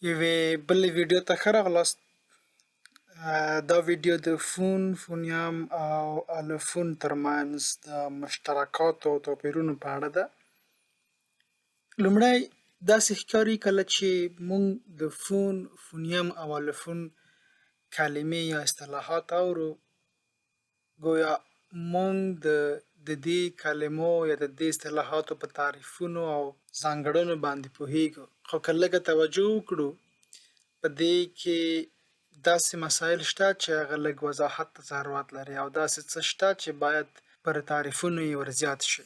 یوې بلې ویډیو ته ښه راغلاست. دا ویډیو د فون، فونیم او الفون ترمنځ د مشترکاتو او توپیرونو په اړه ده. لومړی داسې ښکاري کله چې موږ د فون، فونیم او الفون کلمې یا اصطلاحات اورو، ګویا موږ د دې کلمو یا د دې اصطلاحاتو په تعریفونو او ځانګړنو باندې پوهیږو، خو که لږه توجه وکړو په دې کې داسې مسایل شته چې هغه لږ وضاحت ته ضرورت لري او داسې څه شته چې باید پر تعریفونو یې ورزیات شي.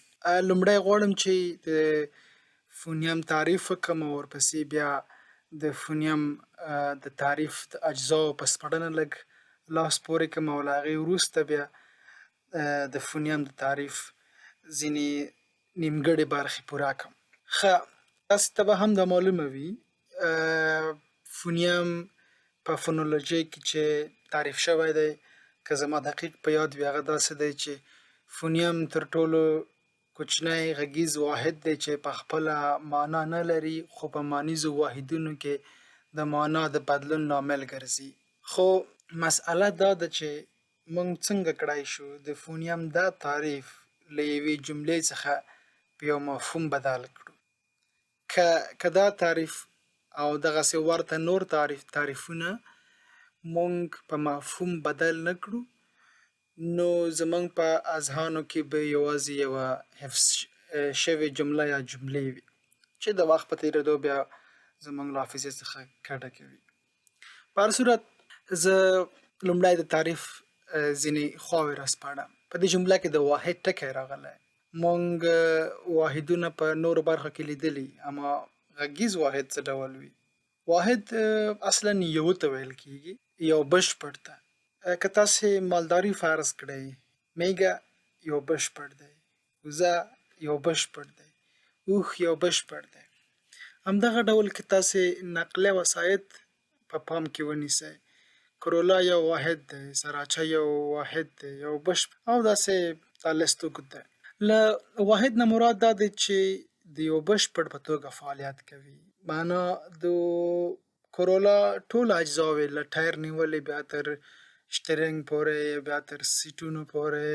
لومړی غواړم چې د فونیم تعریف وکړم او ورپسې بیا د فونیم د تعریف د اجزاو په سپړنه لږ لاس پورې کړم او له هغې وروسته بیا د فونیم د تعریف ځینې نیمګړې برخې پوره کړم. ښه، تاسې ته به هم دا معلومه وي، فونیم په فونولوژۍ کې چې تعریف شوی دی، که زما دقیق په یاد وي، هغه داسې دی چې فونیم تر ټولو کوچنی غږیز واحد دی چې په خپله معنا نه لري، خو په مانیزو واحدونو کې د معنا د بدلون لامل ګرځي. خو مسئله دا ده چې موږ څنګه کړای شو د فونیم دا تعریف له یوې جملې څخه په یو مفهوم بدل کړو؟ که دا تعریف او دغسې ورته نور تعریفونه موږ په مفهوم بدل نه کړو، نو زموږ په اذهانو کې به یوازې یوه حفظ شوې جمله یا جملې وي چې د وخت په تېرېدو بیا زموږ له حافظې څخه کډه کوي. په هر صورت، زه لومړی د تعریف ځینې خواوې راسپړم. په دې جمله کې د واحد ټکی راغلی. موږ واحدونه په نورو برخو کې لیدلي، اما غږیز واحد څه ډول وي؟ واحد اصلا یو ته ویل کیږي، یو بشپړ ته. که تاسې مالداري فرض کړئ، میږه یو بشپړ دی، وزه یو بشپړ دی، اوښ یو بشپړ دی. همدغه ډول که تاسې نقلیه وسایط په پام کې ونیسئ، کرولا یو واحد دی، سراچه یو واحد دی، یو بشپړ، او داسې دا لست اوږد دی. له واحد نه مراد دا دی چې د یو بشپړ په توګه فعالیت کوي. معنا د کرولا ټول اجزاوې له ټایر نیولې بیا تر شترنګ پورې، بیا تر سیټونو پورې،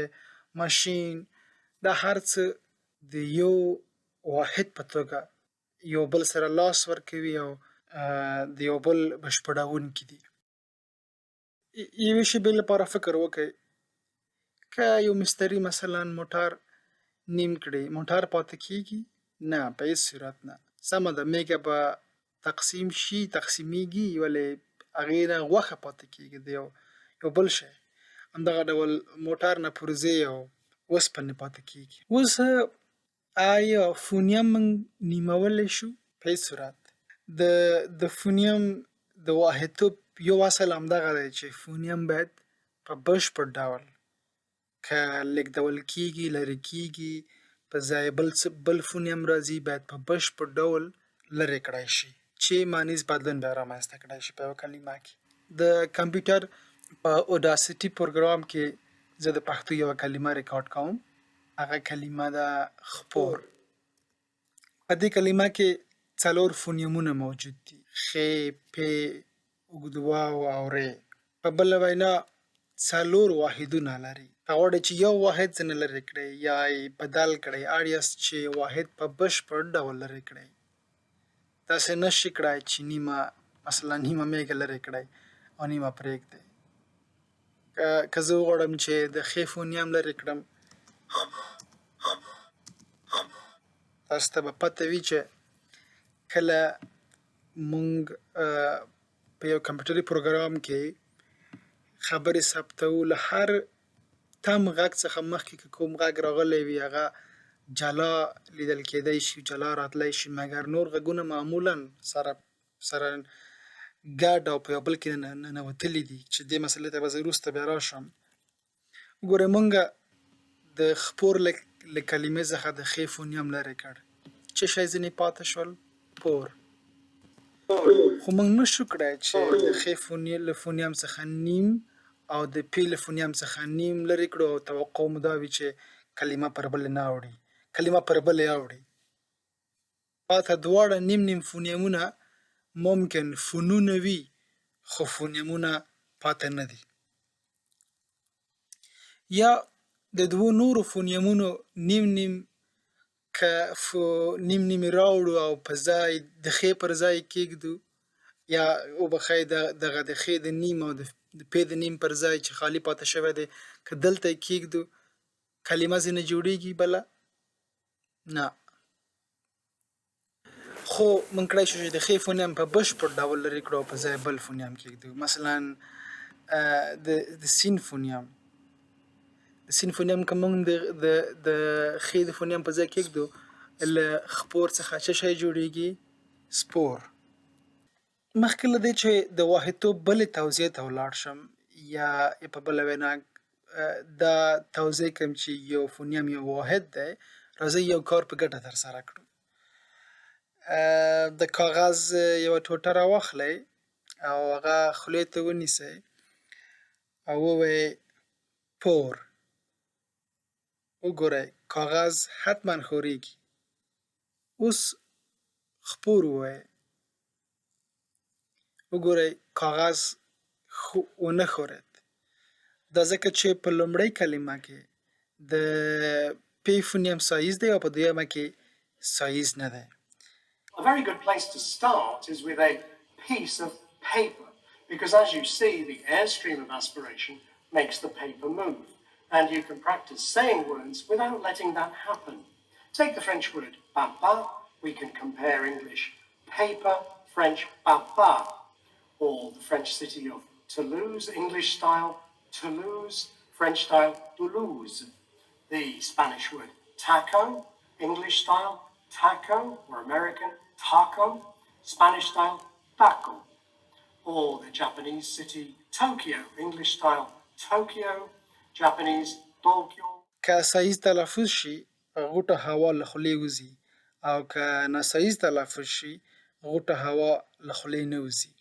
ماشین، دا هر څه د یو واحد په توګه یو بل سره لاس ورکوي او د یو بل بشپړونکي دي. یوې شېبې لپاره فکر وکړئ، که یو مستري مثلا موټر نیم کړي، موټر پاتې کیږي؟ نه، په هیڅ صورت نه. سمه ده، میږه به تقسیم شي، تقسیمیږي، ولې هغې نه غوښه پاتې کیږي، د یو بل شی. همدغه ډول موټر نه پرزې او وسپنې پاتې کیږي. اوس آیا فونیم موږ نیمولی شو؟ په هیڅ صورت. د فونیم د واحدتوب یو اصل همدغه دی چې فونیم باید په بشپړ ډول که لیږدول کیږي، لرې کیږي، په ځای بل څه بل فونیم راځي، باید په بشپړ ډول لرې کړای شي چې مانیز بدلون بیا رامنځته کړای شي په یوه کلمه کې. د کمپیوټر په اوداسیټي پروګرام کې زه د پښتو یوه کلمه ریکارډ کوم، هغه کلمه ده خپور. په دې کلمه کې څلور فونیمونه موجود دي: خ، پ، اوږد واو او ر. په بله وینا څلور واحدونه لري. که غواړئ چې یو واحد ځنې لرې کړئ یا یې بدل کړئ، اړ یاست چې واحد په بشپړ ډول لرې کړئ. تاسې نشئ کړای چې نیمه، مثلا نیمه میږه لرې کړئ او نیمه پرېږدئ. که زه وغواړم چې د خ فونیم لرې کړم، تاسو ته به پته وي چې کله موږ په یو کمپیوټري پروګرام کې خبرې ثبتوو، له هر تم غږ څخه مخکې که کوم غږ راغلی وي، هغه جلا لیدل کېدای شي، جلا راتلی شي، مګر نور غږونه معمولا سره ګډ او په یو بل کې ننوتلي دي، چې دې مسئلې ته به زه وروسته بیا راشم. وګورئ، موږ د خپور له کلمې څخه د خ فونیم لرې کړ، څه شی ځینې پاتې شول؟ پور. خو موږ نشو کړای چې د خ له فونیم څخه نیم او د پی له فونیم څخه نیم لرې کړو او توقع مو دا وي چې کلمه پر بلې نه اوړي، کلمه پر بلې اوړي. پاته دواړه نیم نیم فونیمونه ممکن فونونه وي، خو فونیمونه پاتې نه دي. یا د دوو نورو فونیمونو نیم نیم که نیم نیم یې راوړو او په ځای د خې پر ځای کېږدو، یا وبخښئ، دغه د خې د نیم او د پې د نیم پر ځای چې خالي پاتې شوی دی، که دلته یې کېږدو، کلمه ځینې جوړیږي بله؟ نه. خو موږ کړای شو چې د خې فونیم په بشپړ ډول لرې کړو او په ځای بل فونیم کېږدو. مثلا د سین فونیم، د سین فونیم که موږ د خې د فونیم په ځای کېږدو، له خپور څخه څه شی جوړیږي؟ سپور. مخکې له دې چې د واحدتوب بلې توضیح ته ولاړ شم، یا په بله وینا دا توضیح کوم چې یو فونیم یو واحد دی، راځئ یو کار په ګډه ترسره کړو. د کاغذ یوه ټوټه راواخلئ او هغه خولې ته ونیسئ او ووایئ پور. وګورئ، کاغذ حتما ښورېږي. اوس خپور ووایئ. وګورئ، کاغذ ونه ښورېد. دا ځکه چې په لومړۍ کلمه کې د پی فونیم سایز دی او په دویمه کې سایز نه دی. A very good place to start is with a piece of paper, because as you see, the airstream of aspiration makes the paper move, and you can practice saying words without letting that happen. Take the French word papa, we can compare English paper, French papa, or the French city of Toulouse, English style Toulouse, French style Toulouse, the Spanish word taco, English style taco, or American taco, Spanish style taco, or the Japanese city Tokyo, English style Tokyo, Japanese Tokyo. که سایز تلفظ شي، غوټه هوا له خولې وځي، او که ناسایز تلفظ شي، غوټه هوا له خولې نه وځي.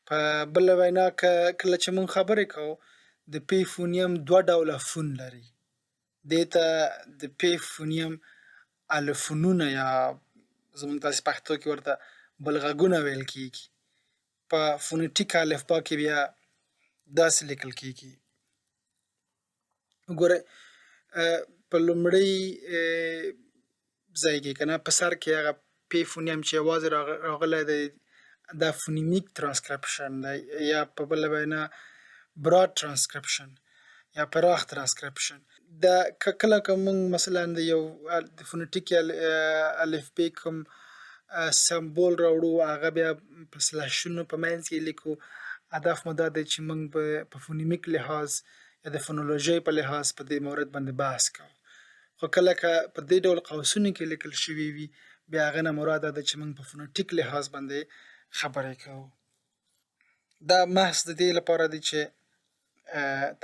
په بله وینا، که کله چې موږ خبرې کوو، د پی فونیم دوه ډوله فون لري. دې ته د پی فونیم الفونونه یا زموږ تاسې پښتو کې ورته بلغږونه ویل کیږي. په فونیټیک الفبا کې بیا داسې لیکل کیږي. وګورئ، په لومړۍ ځای کې که نه، په سر کې هغه پی فونیم چې یوازې راغلی دی، دا فونیمیک ترانسکریپشن دی، یا په بله وینا براډ ترانسکریپشن یا پراخ ترانسکریپشن. دا کله که موږ مثلا د یو د فونیټیک الفبې کوم سمبول راوړو، هغه بیا په سلشونو په منځ کې لیکو. هدف مو دا دی چې موږ په فونیمیک لحاظ یا د فونولوژۍ په لحاظ په دې مورد باندې بحث کوو. خو کله که په دې ډول قوسونو کې لیکل شوي وي، بیا هغه نه مراد دا ده چې موږ په فونیټیک لحاظ باندې خبرې کوو. دا محض د دې لپاره دی چې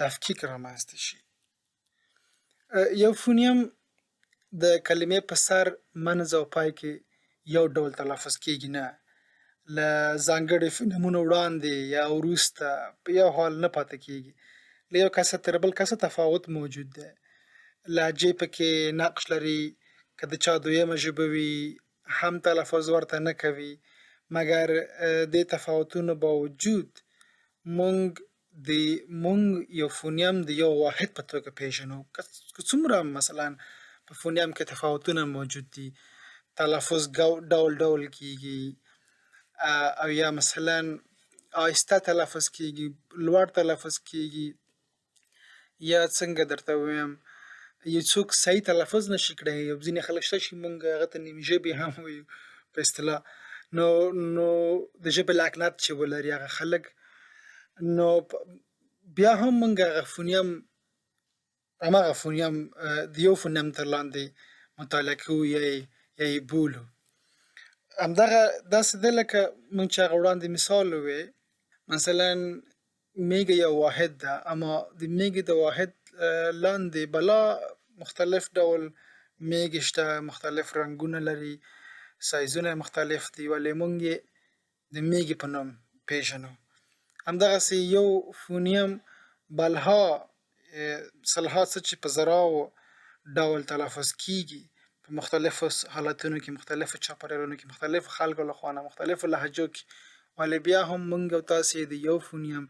تفکیک رامنځته شي. یو فونیم د کلمې په سر، منځ او پای کې یو ډول تلفظ کیږي نه، له ځانګړي فونیمونو وړاندې یا وروسته په یو حال نه پاتې کیږي. له یو کسه تر بل کسه تفاوت موجود دی. لهجې پکې نقش لري. که د چا دویمه ژبه وي هم تلفظ ورته نه کوي، مګر دې تفاوتونو باوجود مونږ یو فونیم د یو واحد په توګه پیژنو. که څومره مثلا په فونیم کې تفاوتونه موجود دي، تلفظ ډول ډول کیږي، او یا مثلا آهسته تلفظ کیږي، لوړ تلفظ کیږي، یا څنګه درته ووایم، یو څوک صحیح تلفظ نشي کړی. یو ځینې خلک شته چې مونږ هغه ته نیم ژبې هم وایو په اصطلاح، نو د ژبې لکنت چې ولري هغه خلک، نو بیا هم مونږ هغه فونیم، هماغه فونیم د یو فونیم تر لاندې مطالعه کوو یا یې بولو. همدغه داسې دی لکه مونږ چې هغه وړاندې مثال ووی، مثلا میږه یو واحد ده، اما د میږې د واحد لاندې بلا مختلف ډول میږې شته، مختلف رنګونه لري، سایزونه یې مختلف دي، ولې مونږ یې د میږې په نوم پیژنو. همدغسې یو فونیم بلها سلها څه چې په زراو ډول تلفظ کیږي، په مختلفو حالتونو کې، مختلفو چاپېریالونو کې، مختلفو خلکو له خوا نه، مختلفو لهجو کې، ولې بیا هم موږ او تاسې د یو فونیم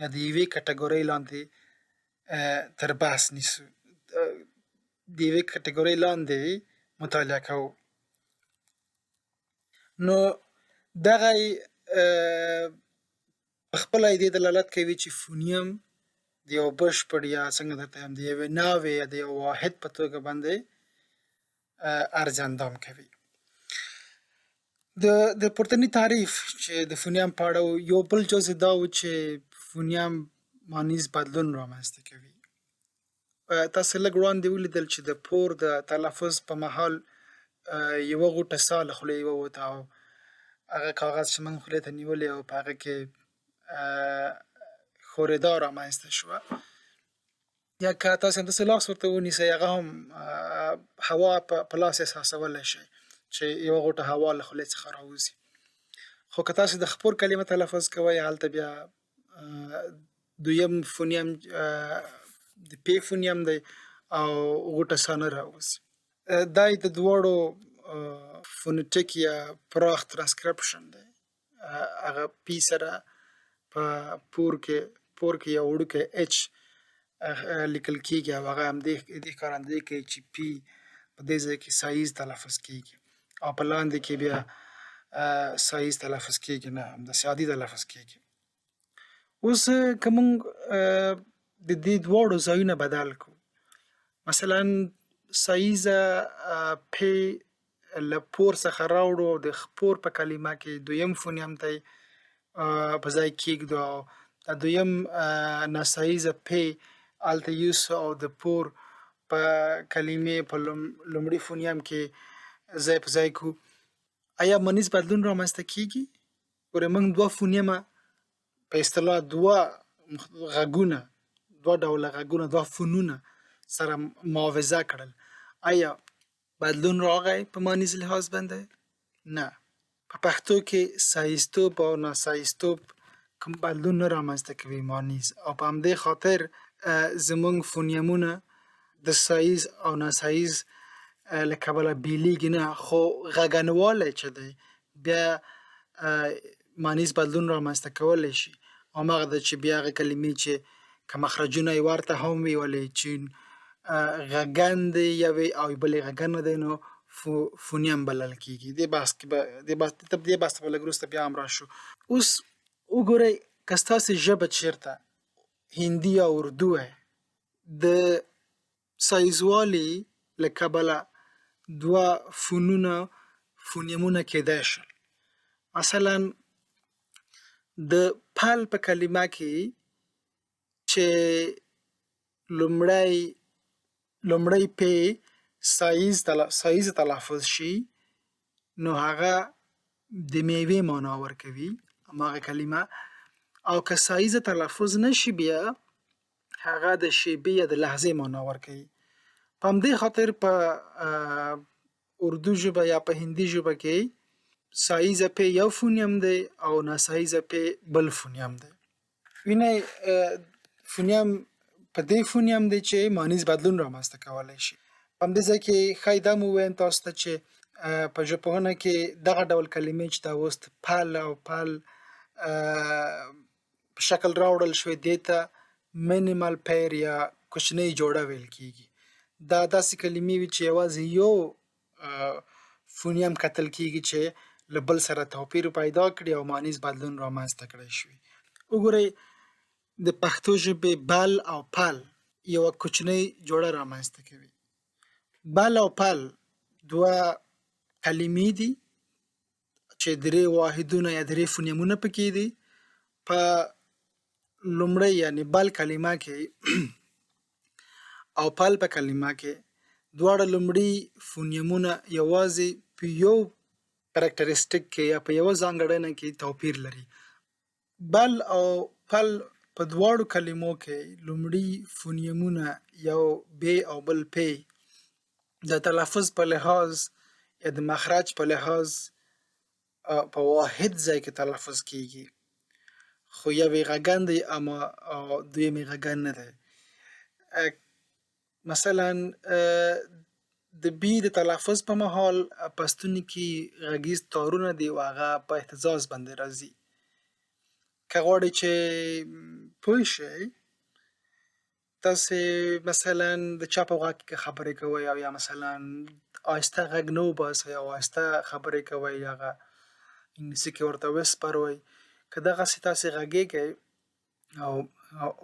یا د یوې کټګورۍ لاندې تر بحث نیسو، د یوې کټګورۍ لاندې مطالعه کوو. نو دغه په خپله دې دلالت کوي چې فونیم د یو بشپړ یا څنګه درته وایم د یوې ناوې یا د یو واحد په توګه باندې عرض اندام کوي. د پورتني تعریف چې د فونیم په اړه یو بل جز دا و چې فونیم مانیز بدلون رامنځته کوي. تاسو لږ وړاندې ولیدل چې د پور د تلفظ په مهال یوه غوټه ساه له خولې ووته او هغه کاغذ چې موږ خولې ته نیولی او په هغه کې ښورېدا رامنځته شوه. یا که تاسو همداسې لاس ورته ونیسئ، هغه هم هوا په لاس احساسولی شئ چې یوه غوټه هوا له خولې څخه راوځي. خو که تاسو د خپور کلمه تلفظ کوئ، هلته بیا دویم فونیم د پی فونیم دی او غوټه ساه نه راوځي. دا یې د دواړو فونیټیک یا پراخ ترانسکرپشن دی. هغه پی سره په پور کې یو وړوکی اچ لیکل کېږي او هغه هم دې ښکارندویي کوي چې پی په دې ځای کې سایز تلفظ کېږي او په لاندې کې بیا سایز تلفظ کېږي نه، همداسې عادي تلفظ کېږي. اوس که موږ د دې دواړو ځایونه بدل کړو، مثلا سایزه پی له پور څخه راوړو او د خپور په کلمه کې دویم فونیم ته په ځای کېږدو او دا دویم ناسایزه پی هلته یوسو او د پور په کلمې په لومړي فونیم کې ځای په ځای کړو، ایا مانیز بدلون رامنځته کېږي؟ ګورئ موږ دوه فونیمه په اصطلاح دوه غږونه، دوه ډوله غږونه، دوه فونونه سره معاوضه کړل. ایا بدلون راغی په مانیز لحاظ باندې؟ نه. په پښتو کې سایزتوب او ناسایزتوب کوم بدلون نه رامنځته کوي مانیز، او په همدې خاطر زموږ فونیمونه د سایز او ناسایز له کبله بېلېږي نه، خو غږنوالی چې دی بیا مانیز بدلون رامنځته کولی شي. هماغه ده چې بیا هغه کلمې چې که مخرجونه یې ورته هم وي، ولې چې غږند یوې او بلې غږنه دی، نو فونیم بلل کېږي. دې بحث کې به دې بحث ته به لږ وروسته بیا هم راشو. اوس وګورئ که ستاسې ژبه چېرته هندي یا اردو وی، د سایزوالي له کبله دوه فونونه فونیمونه کېدای شول. مثلا د پل په کلمه کې چې لومړی پی سایز تلفظ شي، نو هغه د میوې معنا ورکوي هماغه کلمه، او که سایز تلفظ نه شي بیا هغه د شیبې یا د لحظې معنا ورکوي. په همدې خاطر په اردو ژبه یا په هندي ژبه کې سایزه پی یو فونیم دی او ناسایزه پی بل فونیم دی. وینئ فونیم په دې فونیم دی چې مانیز بدلون رامنځته کولی شي. په همدې ځای کې ښایي دا مو ووایم تاسو ته چې په ژبپوهنه کې دغه ډول کلمې چې دا اوس پل او پل په شکل راوړل شوې، دې ته مینیمل پیر یا کوچنۍ جوړه ویل کېږي. دا داسې کلمې وي چې یوازې یو فونیم کتل کېږي چې له بل سره توپیر پیدا کړي او مانیز بدلون رامنځته کړی شي. وګورئ د پښتو ژبې بل او پل یوه کوچنۍ جوړه رامنځته کوي. بل او پل دوه کلمې دي چې درې واحدونه یا درې فونیمونه پکې دي. په لومړۍ یعنی بل کلمه کې او پل په کلمه کې دواړه لومړي فونیمونه یوازې په یو کرکټریسټیک کې یا په یوه ځانګړنه کې توپیر لري. بل او پل په دواړو کلمو کې لومړي فونیمونه یو ب او بل پ د تلفظ په لحاظ یا د مخرج په لحاظ په واحد ځای کې تلفظ کیږي، خو یو یې غږن دی اما دویم یې غږن نه دی. مثلا د بي د تلفظ په مهال په ستوني کې غږیز تارونه دي او هغه په اهتزاز باندې راځي. که غواړئ چې پوه شئ، تاسې مثلا د چا په غوږ کې خبرې کوئ او یا مثلا آهسته غږ نه وباسئ او آهسته خبرې کوئ، هغه انګلیسي کې ورته whisper وایي، که دغسې تاسې غږېږئ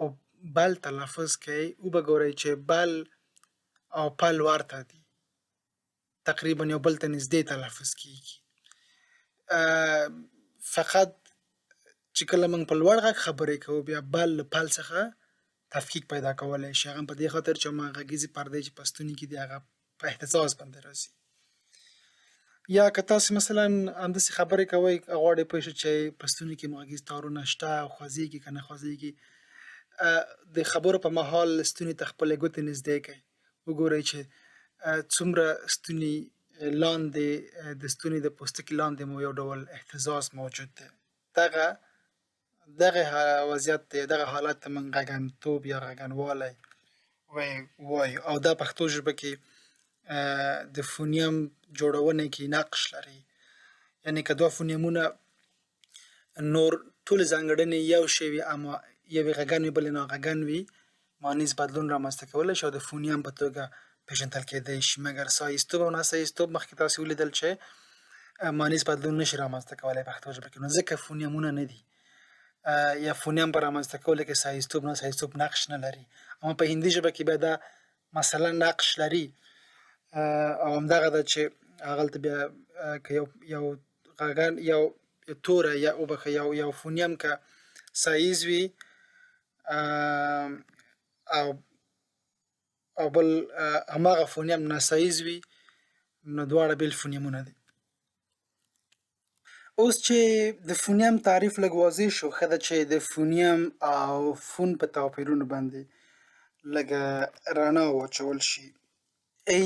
او بل تلفظ کوئ، وبه ګورئ چې بل او پل ورته دي، تقریبا یو بل ته نږدې تلفظ کیږي. فقط چې کله موږ په لوړ غږ خبرې کوو، بیا بل له پل څخه تفکیک پیدا کولی شي، هغه هم په دې خاطر چې هماغه غږیزې پردې چې په ستوني کې دي هغه په اهتزاز باندې راځي. یا که تاسې مثلا همداسې خبرې کوئ، غواړئ پوه شئ چې په ستوني کې مو غږیز تارونه شته او خوځېږي که نه خوځېږي، د خبرو په مهال ستوني ته خپلې ګوتې نږدې کړئ، وګورئ چې څومره ستوني لاندې، د ستوني د پوستکي لاندې مو یو ډول اهتزاز موجود دی. دغه وضعیت دی، دغه حالت ته موږ غږنتوب یا غږنوالی وایو. او دا پښتو ژبه کې د فونیم جوړونې کې نقش لري. یعنې که دوه فونیمونه نور ټولې ځانګړنې یو شی وي، اما یوې غږن وي بلې ناغږن وي، مانیز بدلون رامنځته کولی شي او د فونیم په توګه پېژندل کېدی شي. مګر ساییزتوب او ناساییزتوب مخکې تاسې ولیدل چې مانیز بدلون نشي رامنځته کولی پښتو ژبه کې، نو ځکه فونیمونه نه دي، یا فونیم په رامنځته کولو کې ساییزتوب ناساییزتوب نقش نه لري. اما په هندي ژبه کې بیا دا مسله نقش لري، او همدغه ده چې هغلته بیا که یو غږن یو توری یا وبښه یو فونیم که ساییز وي او بل هماغه فونیم ناساییز وي، نو دواړه بېل فونیمونه دي. اوس چې د فونیم تعریف لږ واضح شو، ښه ده چې د فونیم او فون په توپیرونو باندې لږه رڼا واچول شي.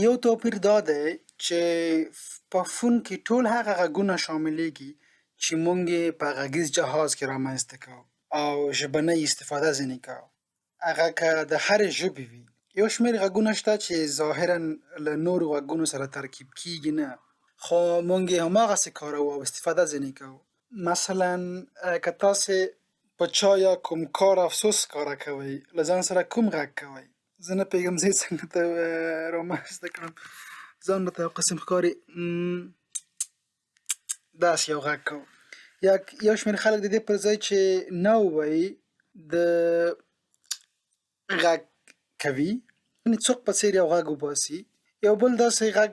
یو توپیر دا دی چې په فون کې ټول هغه غږونه شاملېږي چې موږ یې په غږیز جهاز کې رامنځته کوو او ژبنۍ استفاده ځینې کوو، هغه که د هرې ژبې وي. یو شمېر غږونه شته چې ظاهراً له نورو غږونو سره ترکیب کیږي نه، خو موږ یې هماغسې کاروو او استفاده ځینې کوو. مثلا که تاسې په چا یا کوم کار افسوس ښکاره کوئ، له ځان سره کوم غږ کوئ؟ زه نه پوهېږم زه یې څنګه ته رامنځته کړم، ځان راته یو قسم ښکاري، داسې یو غږ کوو. یا یو شمېر خلک د دې پر ځای چې نه ووایي د غږ کوي، یعنې څوک په څېر یو غږ وباسي. یو بل داسې غږ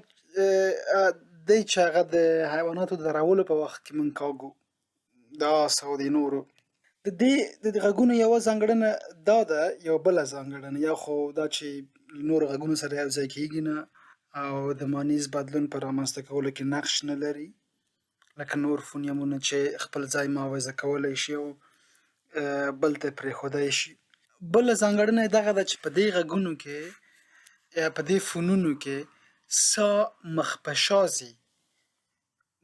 دی چې هغه د حیواناتو د درولو په وخت کې موږ کاږو، د آس او د نورو. د دې د غږونو یوه ځانګړنه دا ده، یو بله ځانګړنه یو خو دا چې له نورو غږونو سره یو ځای کېږي نه او د مانیز بدلون په رامنځته کولو کې نقش نه لري، لکه نور فونیمونه چې خپل ځای معاوضه کولی شي او بل ته پرېښودی شي. بله ځانګړنه یې دغه ده چې په دې غږونو کې یا په دې فونونو کې سا مخ په شا ځي.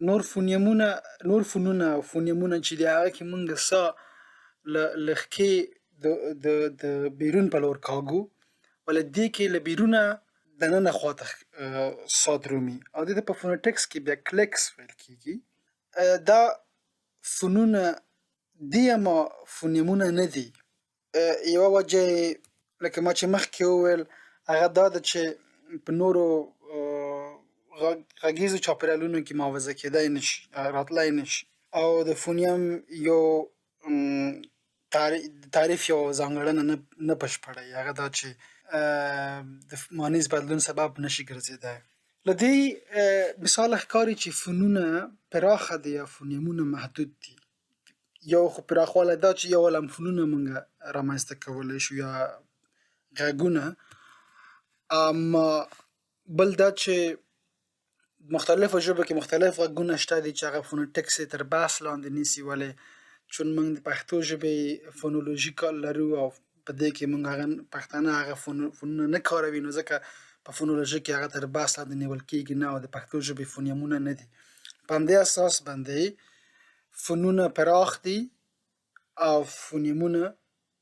نور فونیمونه، نور فونونه او فونیمونه چې دي هغه کې موږ سا له ښکې د بیرون په لور کاږو، ولې دې کې له بیرونه دننه خواته سا درومي، او دې ته په فونټکس کې بیا کلیکس ویل کېږي. دا فونونه دي اما فونیمونه نه دي. یوه وجه یې لکه ما چې مخکې وویل هغه دا ده چې په نورو غږیزو چاپېریالونو کې معاوضه کېدای نه شي، راتلای نه شي، او د فونیم یو تعریف یو ځانګړنه نه بشپړوي، هغه دا چې د مانیز بدلون سبب نه شي ګرځېدای. له دې مثاله ښکاري چې فونونه پراخه دي او فونیمونه محدود دي. یو خو پراخوالی دا چې یو عالم فونونه موږ رامنځته کولی شو یا غږونه، اما بل دا چې مختلفو ژبو کې مختلف غږونه شته دي چې هغه فونټکس یې تر بحث لاندې نیسي، ولې چون موږ د پښتو ژبې فونولوژي کار لرو او په دې کې موږ هغه پښتانه هغه فونونه نه کاروي، نو ځکه په فونولوژي کې هغه تر بحث لاندې نیول کېږي نه، او د پښتو ژبې فونیمونه نه دي. په همدې اساس باندې فونونه پراخ دي او فونیمونه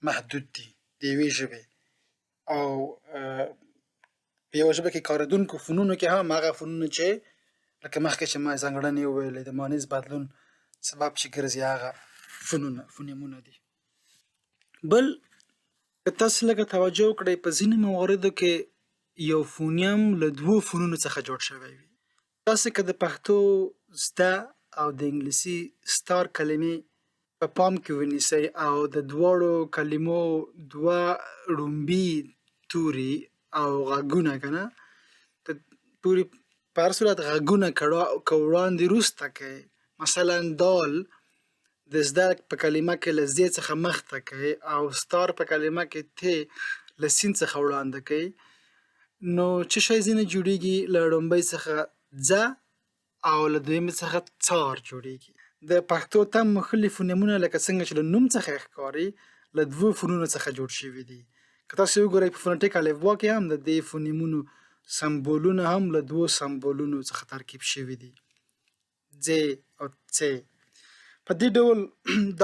محدود دي د یوې ژبې، او په یوه ژبه کې کارېدونکو فونونو کې هم هغه فونونه چې لکه مخکې چې ما ځانګړنې وویلې، د مانیز بدلون سبب چې ګرځي، هغه فونونه فونیمونه دي. بل، که تاسو لږه توجه وکړئ، په ځینو مواردو کې یو فونیم له دوو فونونو څخه جوړ شوی وي. تاسو که د پښتو زده او د انګلیسي ستار کلمې په پام کې ونیسئ او د دواړو کلمو دوه ړومبي توري او غږونه، که نه د توري، په هر صورت غږونه که وړاندې وروسته کوي، مثلا دال د زده په کلمه کې له زې څخه مخته کوي او ستار په کلمه کې ت له سین څخه وړاندې کوي، نو څه شی ځینې جوړیږي؟ له ړومبۍ څخه ځه او له دویمې څخه څار جوړیږي. د پښتو تم موښلي فونیمونه، لکه څنګه چې له نوم څخه ښکاري، له دوو فونونو څخه جوړ شوي دي. که تاسو وګورئ، په فونټیک الفبا کې هم د دې فونیمونو سمبولونه هم له دوو سمبولونو څخه ترکیب شوي دي، ځ او څ. په دې ډول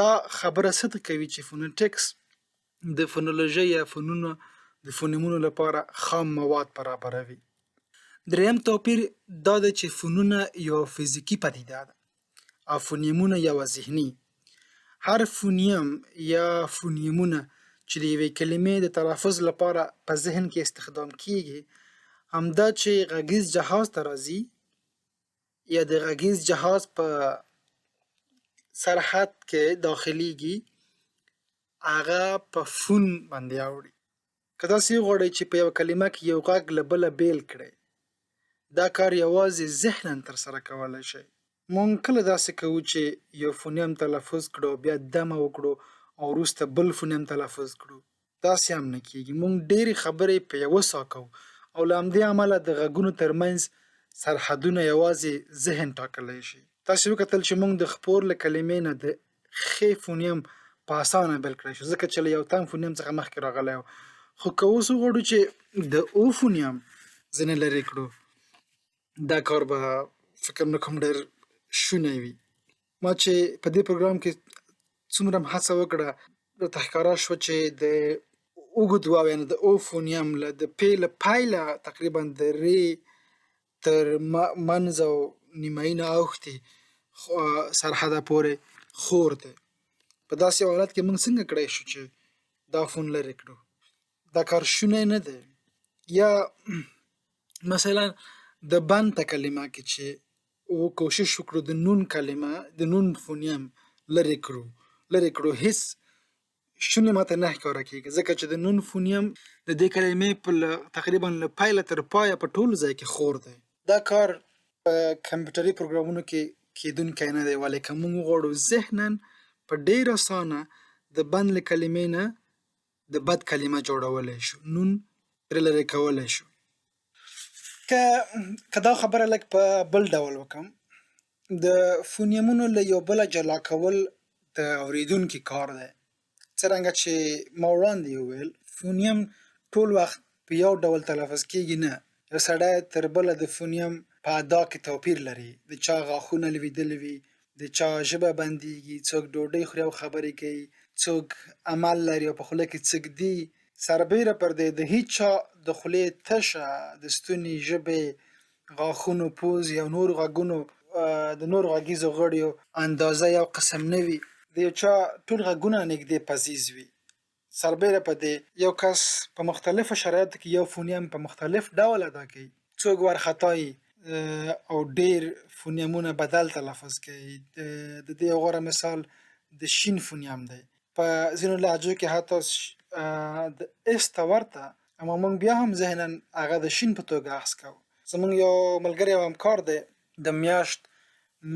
دا خبره صدق کوي چې فونټیکس د فونولوژۍ یا فونونو د فونیمونو لپاره خام مواد برابروي. دریم توپیر دا دی چې فونونه یوه فزیکي پدیده ده او فونیمونه یوه ذهني. هر فونیم یا فونیمونه چې د یوې کلمې د تلفظ لپاره په ذهن کې استخدام کیږي، همدا چې غږیز جهاز ته راځي یا د غږیز جهاز په سرحد کې داخلیږي، هغه په فون باندې اوړي. که تاسو وغواړئ چې په یوه کلمه کې یو غږ له بله بیل کړئ، دا کار یوازې ذهنا ترسره کولی شئ. مونږ کله داسې کوو چې یو فونیم تلفظ کړو، بیا دمه وکړو او وروسته بل فونیم تلفظ کړو؟ داسې هم نه کیږي. مونږ ډېرې خبرې په یوه سا کوو او له همدې امله د غږونو ترمنځ سرحدونه یوازې ذهن ټاکلی شي. تاسو وکتل چې مونږ د خپور له کلمې نه د خ فونیم په اسانه بېل کړی شو، ځکه چې له یو تم فونیم څخه مخکې راغلی و. خو که اوس وغواړو چې د او فونیم ځینې لرې کړو، دا کار به فکر نه کوم ډېر شونی وي. ما چې په دې پروګرام کې څومره هم هڅه وکړه، راته ښکاره شوه چې د اوږد واو، یعنې د او فونیم، له د پې له پیله تقریبا د رې تر منځ او نیمایي نه اوښتې سرحده پورې خور دی. په داسې یو حالت کې موږ څنګه کړای شو چې دا فون لرې کړو؟ دا کار شونی نه دی. یا مثلا د بند کلمه کې چې و کوشش وکړو د نون کلمه، د نون فونیم لرې کړو، هیڅ شونې ماته نه ښکاره کېږي، ځکه چې د نون فونیم د دې کلمې په تقریبا له پیله تر پایه په ټول ځای کې خور دی. دا کار په کمپیوټري پروګرامونو کې کېدونکی نه دی، ولې که موږ وغواړو، ذهنا په ډېر اسانه د بند له کلمې نه د بد کلمه جوړولی شو، نون ترې لرې کولی شو. که دا خبره لږ په بل ډول وکم، د فونیمونو له یو بله جلا کول د اورېدونکي کار دی. څرنګه چې ما وړاندې وویل، فونیم ټول وخت په یو ډول تلفظ کېږي نه. یو سړی تر بله د فونیم په ادا کې توپیر لري. د چا غاښونه لوېدلي وي، د چا ژبه بندیږي، څوک ډوډۍ خوري او خبرې کوي، څوک عمل لري او په خوله کې څه ږدي. سربېره پر دې، د هیچا د خولې تشه، د ستوني، ژبې، غاښونو، پوزې او نورو غږونو، د نورو غږیزو غړیو اندازه یو قسم نه وي. د یو چا ټول غږونه نږدې پزیز وي. سربېره په دې، یو کس په مختلفو شرایطو کې یو فونیم په مختلف ډول ادا کوي. څوک وارخطا او ډېر فونیمونه بدل تلفظ کوي. د دې یو غوره مثال د شین فونیم دی. په ځینو لهجو کې حتی د اس ته ورته، اما موږ بیا هم ذهنا هغه د شین په توګه اخذ کوو. زموږ یو ملګری او همکار دی، د میاشت،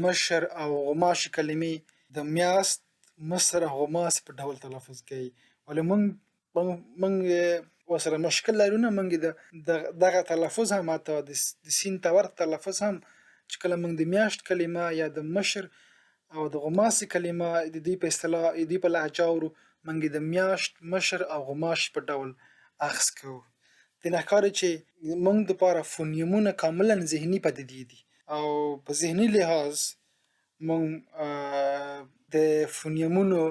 مشر او غوماشې کلمې د میاست، مصر او غوماسې په ډول تلفظ کوي، ولې موږ ورسره مشکل لرو نه. موږ د دغه تلفظ هم، حتی د سین ته ورته تلفظ هم، چې کله موږ د میاشت کلمه یا د مشر او د غوماسې کلمه د دوی په اصطلاح، د دوی په لهجه اورو، موږ د میاشت، مشر او غوماشې په ډول اخذ کوو. دې نه ښکاري چې موږ دپاره فونیمونه کاملا ذهني پدیدې دي او په ذهني لحاظ موږ د فونیمونو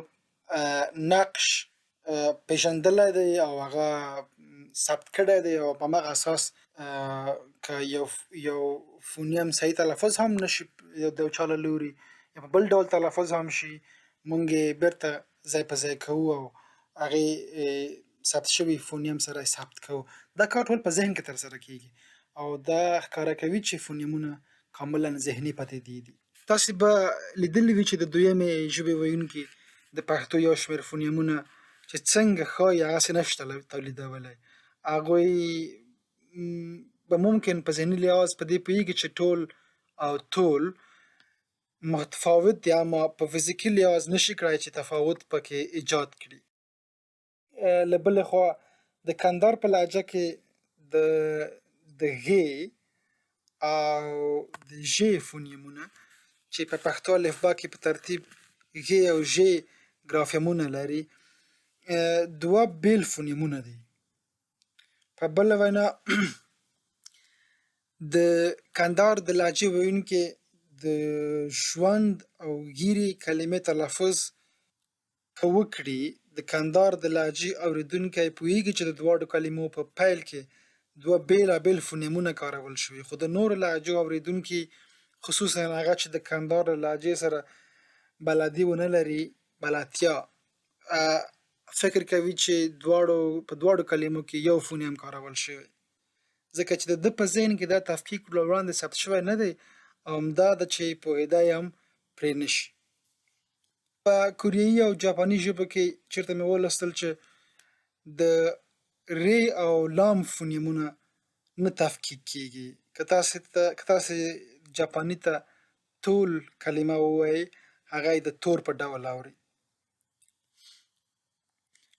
نقش پېژندلی دی او هغه ثبت کړی دی او په هماغه اساس که یو فونیم صحیح تلفظ هم نشي د یو چا له لوري یا په بل ډول تلفظ هم شي، مونږ یې بیرته ځای په ځای کوو او هغې ثبت شوي فونیم سره یې ثبت کوو. دا کار ټول په ذهن کې ترسره کیږي او دا ښکاره کوي چې فونیمونه کاملا ذهني پدیدې دي. تاسې به لیدلي وي چې د دویمې ژبې ویونکي د پښتو یو شمېر فونیمونه چې څنګه ښایي هغسې نه شي تولیدولی. هغوی به ممکن په ذهني لحاظ په دې پوهېږي چې ټول او تول متفاوت دي، اما په فزیکي لحاظ نشي کړای چې تفاوت پکې ایجاد کړي. له بلې خوا د کندهار په لهجه کې د غې او د ژې فونیمونه چې په پښتو الفبا کې په ترتیب غې او ژې ګرافیمونه لري، دوه بېل فونیمونه دي. په بله وینا د کندهار د لهجې ویونکي د ژوند او ږیرې کلمې تلفظ که وکړي، د کندهار د لهجې اورېدونکی پوهېږي چې د دواړو کلمو په پیل کې دوه بېلابېل فونیمونه کارول شوي، خو د نورو لهجو اورېدونکي، خصوصا هغه چې د کندهار له لهجې سره بلدي ونه لري، بلدتیا، فکر کوي چې په دواړو کلمو کې یو فونیم کارول شوی، ځکه چې د ده په ذهن کې دا تفکیک له وړاندې ثبت شوی نه دی او همدا ده چې پوهېدی هم پرې نه شي. په کوریایي او جاپاني ژبو کې چېرته مې ولوستل چې د ری او لام فونیمونه نه تفکیک کیږي. که تاسې جاپاني ته تول کلمه ووایئ، هغه یې د تور په ډول اوري.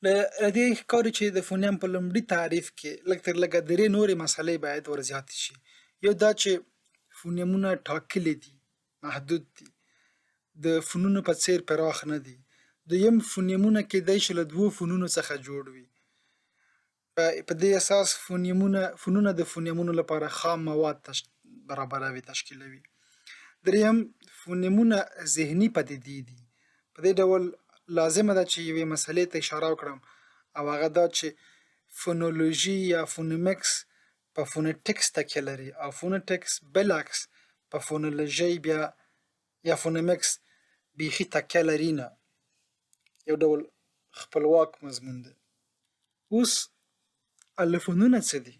له دې ښکاري چې د فونیم په لومړي تعریف کې لږ تر لږه درې نورې مسلې باید ورزیاتې شي. یو دا چې فونیمونه ټاکلي دي، محدود دي، د فونونو په څېر پراخ نه دي. دویم، فونیمونه کېدای شي له دوو فونونو څخه جوړ وي. په دې اساس فونونه د فونیمونو لپاره خام مواد برابروي، تشکیلوي. دریم، فونیمونه ذهني پدیدې دي. په دې ډول لازمه ده چې یوې مسلې ته اشاره وکړم، او هغه دا چې فونولوژي یا فونیمکس په فونیټکس تکیه لري او فونیټکس بالعکس په فونولوژي بیا یا فونیمکس بیخي تکیه لري نه، یو ډول خپلواک مضمون دی. اوس الفونونه څه دي؟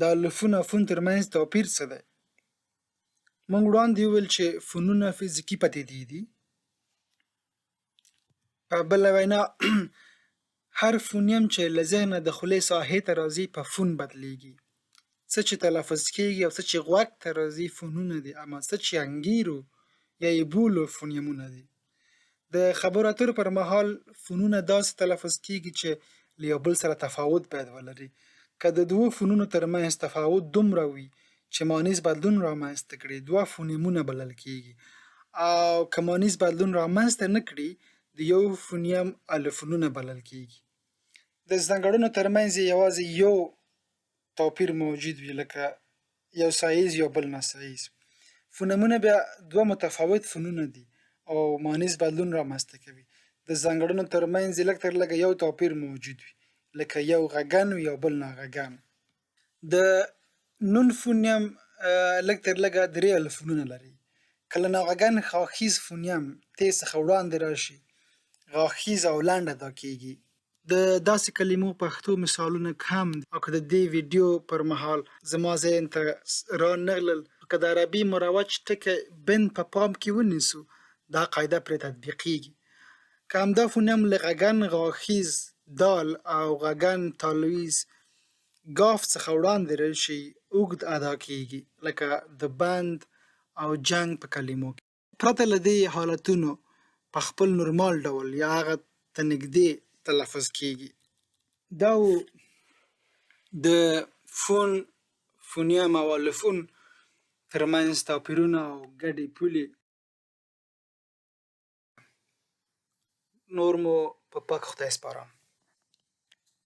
د الفون او فون ترمنځ توپیر څه دی؟ موږ وړاندې وویل چې فونونه فزیکي پدیدې دي. په بله وینا هر فونیم چې له ذهنه د خولې ساحې ته راځي په فون بدلیږي. څه چې تلفظ کیږي او څه چې غوږ ته راځي فونونه دي، اما څه چې انګیرو یا یې بولو فونیمونه دي. د خبرو اترو پر مهال فونونه داسې تلفظ کیږي چې له یو بل سره تفاوت باید ولري. که د دوو فونونو ترمنځ تفاوت دومره وي چې مانیز بدلون رامنځته کړي، دوه فونیمونه بلل کیږي، او که مانیز بدلون رامنځته نه کړي، د یو فونیم الفونونه بلل کیږي. د ځانګړنو ترمنځ یې یوازې یو توپیر موجود وي، لکه یو سایز یا بل ناسایز. فونیمونه بیا دوه متفاوت فونونه دي او مانیز بدلون رامنځته کوي. د ځانګړنو ترمنځ یې لږ تر لږه یو توپیر موجود وي، لکه یو غږن وي او بل ناغږن. د نون فونیم لږ تر لږه درې الفونونه لري. که له ناغږن غاښیز فونیم تی څخه وړاندې راشي، غاښیز او لنډ ادا کیږي. د داسې کلمو پښتو مثالونه کم دي، او که د دې ویډیو پر مهال زما ذهن ته را نغلل، که د عربي مروج ټکی بند په پام کې ونیسو، دا قاعده پرې تطبیقیږي. که همدا فونیم له غږن غاښیز دال او غږن تالویز ګاف څخه وړاندې راشي، اوږد ادا کیږي، لکه د بند او جنګ په کلمو کې. پرته له دې حالتونو په خپل نورمال ډول یا هغه ته نږدې تلفظ کیږي. دا و د فون، فونیم او الفون ترمنځ توپیرونه او ګډې پولې. نور مو په پاک خدای سپارم.